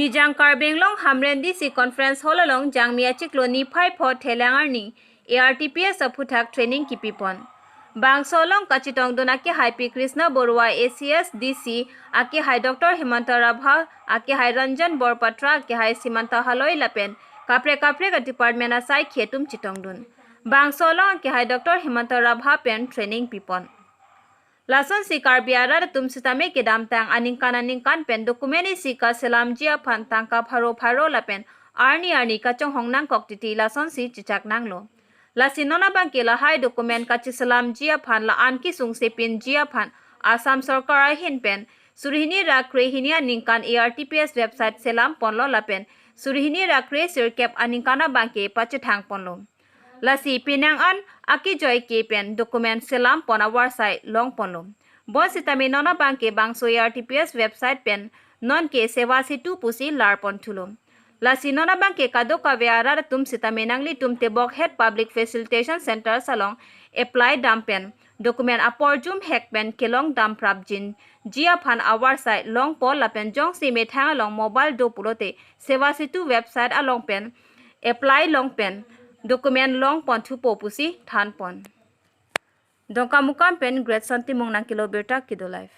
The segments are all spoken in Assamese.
Nijang Karbi Anglong Hamren DC conference hall along Jangmia Chiklo ni phai pho Thelangarni ARTPS aphuthak training kipipon. Bangsolong Kachitong Donaki Hai P Krishna Barua ACS DC Aki Hai Dr. Himanta Rabha Aki Hai Ranjan Borpatra Aki Hai Simanta Haloi Lapen Kapre Kapre ka department asai khetum chitongdun. Bangsolong Aki Hai Dr. Himanta Rabha pen training pipon. Lason si Karbiara tum sitame ke dam tang aningkan aningkan pen dokumeni si ka selam jia phan tangka pharo pharo lapen arni arni ka chong hongnang koktiti lason si chichak nanglo. Lasinona bangke la hai dokumen ka chisalam jia phan la anki sung se pin jia phan Assam sarkar hin pen surhini ra krehinia ningkan ARTPS website selam ponlo lapen surhini ra kre sirkep aningkana bangke pache thang ponlo. Lasi pinang an aki joy ke pen dokumen selam pona warsai long ponlo. Bon sitami nona bangke bangso ARTPS website pen non ke sewa situ pusi lar pon thulum. Lasi nona bangke kado kaveara tum sitami nangli tum tebok head public facilitation center salong apply dam pen document apor jum hek pen kelong dam prap jin jia phan awar sai long pol lapen jong si me thang along mobile do pulote sewa situ website along pen apply long pen document long pon thu popusi than pon. Dongka mukam pen great santi mong nang kilo berta kido life.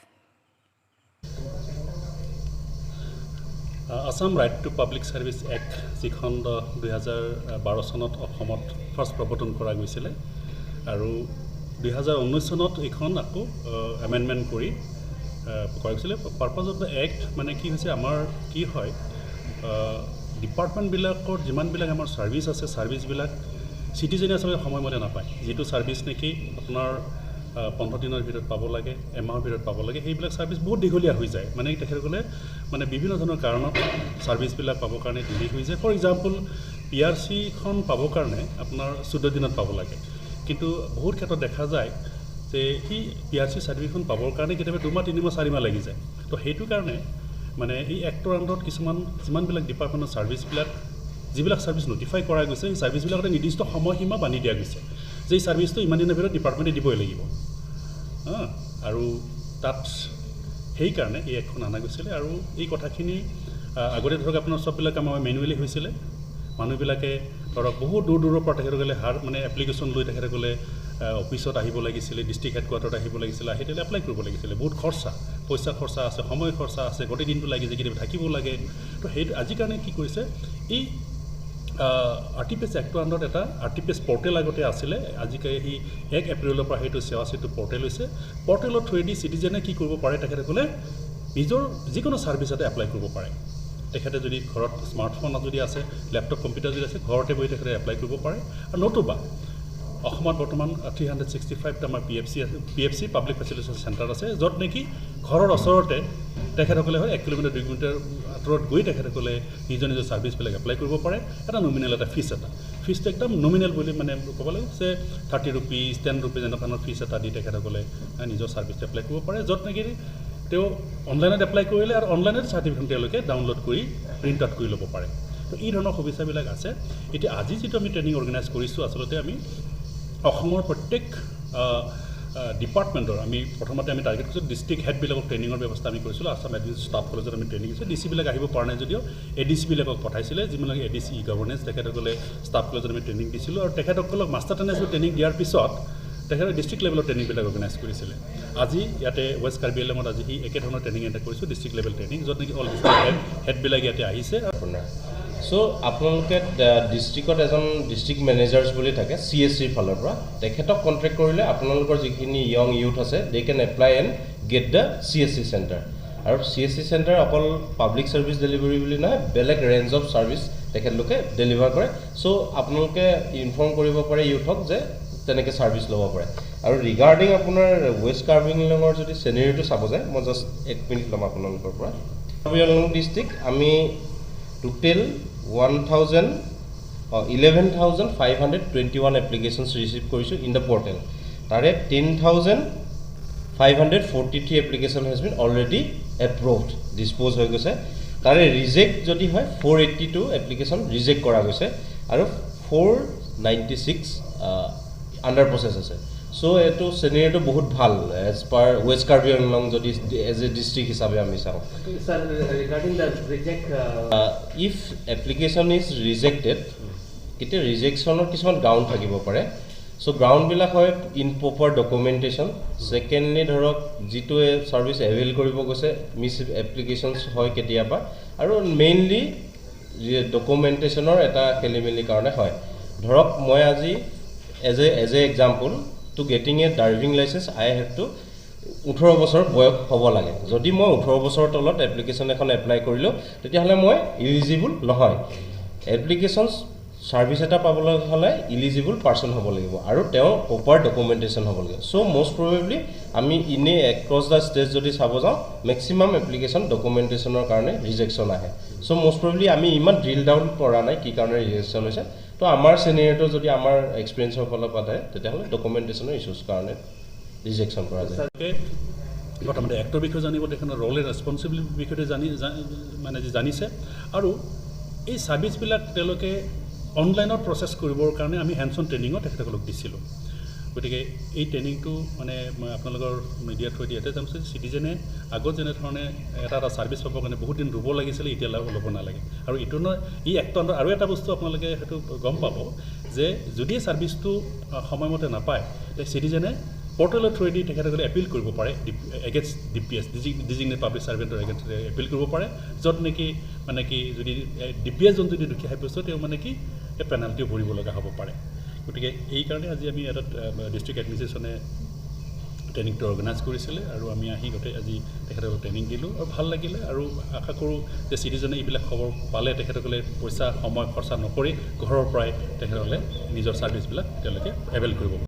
Assam Right to Public Service Act যিখন 2012 চনত অসমত ফাৰ্ষ্ট প্ৰৱৰ্তন কৰা গৈছিলে আৰু 2019 চনত এইখন আকৌ এমেণ্ডমেণ্ট কৰি কৰা গৈছিলে। পাৰপাজ অফ the act মানে কি হৈছে, আমাৰ কি হয় ডিপাৰ্টমেণ্টবিলাকত যিমানবিলাক আমাৰ ছাৰ্ভিচ আছে, ছাৰ্ভিচবিলাক চিটিজেনে আচলতে সময়মতে নাপায়। যিটো ছাৰ্ভিচ নেকি আপোনাৰ 15 দিনৰ ভিতৰত পাব লাগে, এমাহৰ ভিতৰত পাব লাগে, সেইবিলাক ছাৰ্ভিচ বহুত দীঘলীয়া হৈ যায়। মানে তেখেতসকলে মানে বিভিন্ন ধৰণৰ কাৰণত ছাৰ্ভিচবিলাক পাবৰ কাৰণে দেৰি হৈ যায়। ফৰ এক্সাম্পল, পি আৰ চিখন পাবৰ কাৰণে আপোনাৰ 14 দিনত পাব লাগে, কিন্তু বহুত ক্ষেত্ৰত দেখা যায় যে সেই পি আৰ চি চাৰ্টিফিকেটখন পাবৰ কাৰণে কেতিয়াবা 2 মাহ 3 মাহ 4 মাহ লাগি যায়। তো সেইটো কাৰণে মানে এই এক্টৰ আণ্ডাৰত কিছুমান যিমানবিলাক ডিপাৰ্টমেণ্টৰ ছাৰ্ভিচবিলাক যিবিলাক ছাৰ্ভিচ নটিফাই কৰা গৈছে, সেই ছাৰ্ভিচবিলাকতে নিৰ্দিষ্ট সময়সীমা বান্ধি দিয়া গৈছে যে এই ছাৰ্ভিচটো ইমান দিনৰ ভিতৰত ডিপাৰ্টমেণ্টে দিবই লাগিব। আৰু তাত সেইকাৰণে এই এক্টখন অনা গৈছিলে। আৰু এই কথাখিনি আগতে ধৰক আপোনাৰ চববিলাক আমাৰ মেনুৱেলি হৈছিলে, মানুহবিলাকে ধৰক বহুত দূৰ দূৰৰ পৰা তেখেতসকলে হাৰ মানে এপ্লিকেশ্যন লৈ তেখেতসকলে অফিচত আহিব লাগিছিলে, ডিষ্ট্ৰিক্ট হেডকোৱাৰ্টাৰত আহিব লাগিছিলে, আহি তেওঁলোকে এপ্লাই কৰিব লাগিছিলে। বহুত খৰচা, পইচা খৰচা আছে, সময় খৰচা আছে, গোটেই দিনটো লাগি যায়, কেতিয়াবা থাকিব লাগে। তো সেইটো আজিৰ কাৰণে কি কৰিছে, এই R T P S actor আণ্ডাৰত এটা R T P S portal আগতে আছিলে, আজিকালি সি 1 এপ্ৰিলৰ পৰা সেইটো সেৱা সেতু পৰ্টেল হৈছে। পৰ্টেলৰ থ্ৰুৱেদি চিটিজেনে কি কৰিব পাৰে, তেখেতসকলে নিজৰ যিকোনো ছাৰ্ভিচ এটা এপ্লাই কৰিব পাৰে। তেখেতে যদি ঘৰত স্মাৰ্টফোন যদি আছে, লেপটপ কম্পিউটাৰ যদি আছে, ঘৰতে বহি তেখেতে এপ্লাই কৰিব পাৰে। আৰু নতুবা অসমত বৰ্তমান 365টা আমাৰ পি এফ চি আছে, P F C public facilitation centre আছে, য'ত নেকি ঘৰৰ ওচৰতে তেখেতসকলে হয় 1 কিলোমিটাৰ 2 কিলোমিটাৰ আঁতৰত গৈ তেখেতসকলে নিজৰ নিজৰ ছাৰ্ভিচবিলাক এপ্লাই কৰিব পাৰে। এটা নমিনেল এটা ফিজ, এটা ফিজটো একদম নমিনেল বুলি মানে ক'ব লাগিব যে 30 ৰুপিজ 10 ৰুপিজ এনেকুৱা ধৰণৰ ফিজ এটা দি তেখেতসকলে নিজৰ ছাৰ্ভিচটো এপ্লাই কৰিব পাৰে, য'ত নেকি তেওঁ অনলাইনত এপ্লাই কৰিলে আৰু অনলাইনত চাৰ্টিফিকেটখন তেওঁলোকে ডাউনলোড কৰি প্ৰিণ্ট আউট কৰি ল'ব পাৰে। তো এই ধৰণৰ সুবিধাবিলাক আছে। এতিয়া আজি যিটো আমি ট্ৰেইনিং অৰ্গেনাইজ কৰিছোঁ, আচলতে আমি অসমৰ প্ৰত্যেক ডিপাৰ্টমেণ্টৰ আমি প্ৰথমতে আমি টাৰ্গেট কৰিছোঁ ডিষ্ট্ৰিক্ট হেডবিলাকক ট্ৰেইনিঙৰ ব্যৱস্থা আমি কৰিছিলোঁ। আছাম এডমিনিষ্ট্ৰেটিভ ষ্টাফ কলেজত আমি ট্ৰেইনিং দিছোঁ। ডি চিবিলাক আহিব পৰা নাই যদিও এ ডি চিবিলাকক পঠাইছিলে, যিবিলাক A D C E governance, তেখেতসকলে ষ্টাফ কলেজত আমি ট্ৰেইনিং দিছিলোঁ। আৰু তেখেতসকলক মাষ্টাৰ ট্ৰেইনাৰ্ছ ট্ৰেইনিং দিয়াৰ পিছত তেখেতে ডিষ্ট্ৰিক্ট লেভেলৰ ট্ৰেইনিংবিলাক অৰ্গেনাইজ কৰিছিলে। আজি ইয়াতে ৱেষ্ট কাৰ্বি আংলঙত আজি সি একেধৰণৰ ট্ৰেইনিং এটা কৰিছোঁ, ডিষ্ট্ৰিক্ট লেভেল ট্ৰেইনিং, য'ত নেকি অল ডিষ্ট্ৰিক্ট হেডবিলাক ইয়াতে আহিছে। আপোনাৰ চ' আপোনালোকে ডিষ্ট্ৰিক্টত এজন ডিষ্ট্ৰিক্ট মেনেজাৰ্ছ বুলি থাকে চি এছ চিৰ ফালৰ পৰা, তেখেতক কণ্টেক্ট কৰিলে আপোনালোকৰ যিখিনি য়ং ইউথ আছে they can apply and get the CSC centre. আৰু চি এছ চি চেণ্টাৰ অকল পাব্লিক ছাৰ্ভিচ ডেলিভাৰী বুলি নহয়, বেলেগ ৰেঞ্জ অফ ছাৰ্ভিচ তেখেতলোকে ডেলিভাৰ কৰে। চ' আপোনালোকে ইনফৰ্ম কৰিব পাৰে ইউথক যে তেনেকৈ ছাৰ্ভিচ ল'ব পাৰে। আৰু ৰিগাৰ্ডিং আপোনাৰ ৱেষ্ট কাৰ্বি আংলঙৰ যদি চেনেৰীটো চাব যায়, মই জাষ্ট 1 মিনিট ল'ম আপোনালোকৰ পৰা। কাৰ্বি আংলং ডিষ্ট্ৰিক্ট আমি total 11,521 applications receive কৰিছোঁ ইন the portal. তাৰে 10,543 application has been already approved, dispose হৈ গৈছে। তাৰে ৰিজেক্ট যদি হয় 482 এপ্লিকেশ্যন ৰিজেক্ট কৰা গৈছে আৰু 496 আণ্ডাৰ প্ৰচেছ আছে। চ' এইটো চিনেৰিঅ'টো বহুত ভাল as per west Karbi Anglong যদি এজ এ ডিষ্ট্ৰিক্ট হিচাপে আমি চাওঁ। Sir, regarding the reject, if application is rejected, কেতিয়া ৰিজেকশ্যনৰ কিছুমান গ্ৰাউণ্ড থাকিব পাৰে। চ' গ্ৰাউণ্ডবিলাক হয় ইনপ্ৰপাৰ ডকুমেণ্টেশ্যন, ছেকেণ্ডলি ধৰক যিটোৱে ছাৰ্ভিচ এভেইল কৰিব গৈছে, মিছ এপ্লিকেশ্যনছ হয় কেতিয়াবা, আৰু মেইনলি ডকুমেণ্টেশ্যনৰ এটা খেলি মেলিৰ কাৰণে হয়। ধৰক মই আজি as a example, to getting a driving licence I have to 18 বছৰ বয়স হ'ব লাগে। যদি মই 18 বছৰৰ তলত এপ্লিকেশ্যন এখন এপ্লাই কৰিলোঁ, তেতিয়াহ'লে মই ইলিজিবল নহয়। এপ্লিকেশ্যন ছাৰ্ভিচ এটা পাবলৈ হ'লে ইলিজিবল পাৰ্চন হ'ব লাগিব আৰু তেওঁৰ প্ৰপাৰ ডকুমেণ্টেশ্যন হ'ব লাগিব। চ' মষ্ট প্ৰবেবলি আমি এনেই এক্ৰছ the state যদি চাব যাওঁ, মেক্সিমাম এপ্লিকেশ্যন ডকুমেণ্টেশ্যনৰ কাৰণে ৰিজেকশ্যন আহে। চ' মষ্ট প্ৰবেবলি আমি ইমান ড্ৰিল ডাউন কৰা নাই কি কাৰণে ৰিজেকশ্যন হৈছে। তো আমাৰ চিনেৰিঅ'টো যদি আমাৰ এক্সপিৰিয়েঞ্চৰ ফালৰ পৰা আহে, তেতিয়াহ'লে ডকুমেণ্টেশ্যনৰ ইছ্যুজ কাৰণে ৰিজেকশ্যন কৰা যায়। প্ৰথমতে এক্টৰ বিষয়ে জানিব, তেখেতৰ ৰ'ল এণ্ড ৰেচপনচিবিলিটিৰ বিষয়ে জানি মানে জানিছে, আৰু এই ছাৰ্ভিচবিলাক তেওঁলোকে অনলাইনত প্ৰচেছ কৰিবৰ কাৰণে আমি হেণ্ডছ অন ট্ৰেইনিঙো তেখেতসকলক দিছিলোঁ। গতিকে এই ট্ৰেইনিংটো মানে মই আপোনালোকৰ মিডিয়া থ্ৰুৱেদি ইয়াতে জানিছোঁ, চিটিজেনে আগত যেনেধৰণে এটা এটা ছাৰ্ভিচ পাবৰ কাৰণে বহুত দিন ৰ'ব লাগিছিলে, এতিয়া ল'ব নালাগে। আৰু এইটো নহয়, এই এক্টৰ আণ্ডাৰ আৰু এটা বস্তু আপোনালোকে সেইটো গম পাব যে যদি ছাৰ্ভিচটো সময়মতে নাপায়, তে চিটিজেনে পৰ্টেলৰ থ্ৰুৱেদি তেখেতসকলে এপিল কৰিব পাৰে, against DPS, designated public ছাৰ্ভেণ্টৰ এগেইনষ্ট এপিল কৰিব পাৰে, য'ত নেকি মানে কি যদি ডিপিএছজন যদি দোষী সাব্যস্ত, তেওঁ মানে কি এই পেনাল্টিও ভৰিব লগা হ'ব পাৰে। গতিকে এইকাৰণে আজি আমি এটা ডিষ্ট্ৰিক্ট এডমিনিষ্ট্ৰেশ্যনে ট্ৰেইনিংটো অৰ্গেনাইজ কৰিছিলে আৰু আমি আহি গোটেই আজি তেখেতসকলক ট্ৰেইনিং দিলোঁ আৰু ভাল লাগিলে। আৰু আশা কৰোঁ যে চিটিজেনে এইবিলাক খবৰ পালে তেখেতসকলে পইচা সময় খৰচা নকৰি ঘৰৰ পৰাই তেখেতসকলে নিজৰ ছাৰ্ভিচবিলাক তেওঁলোকে এভেইল কৰিব।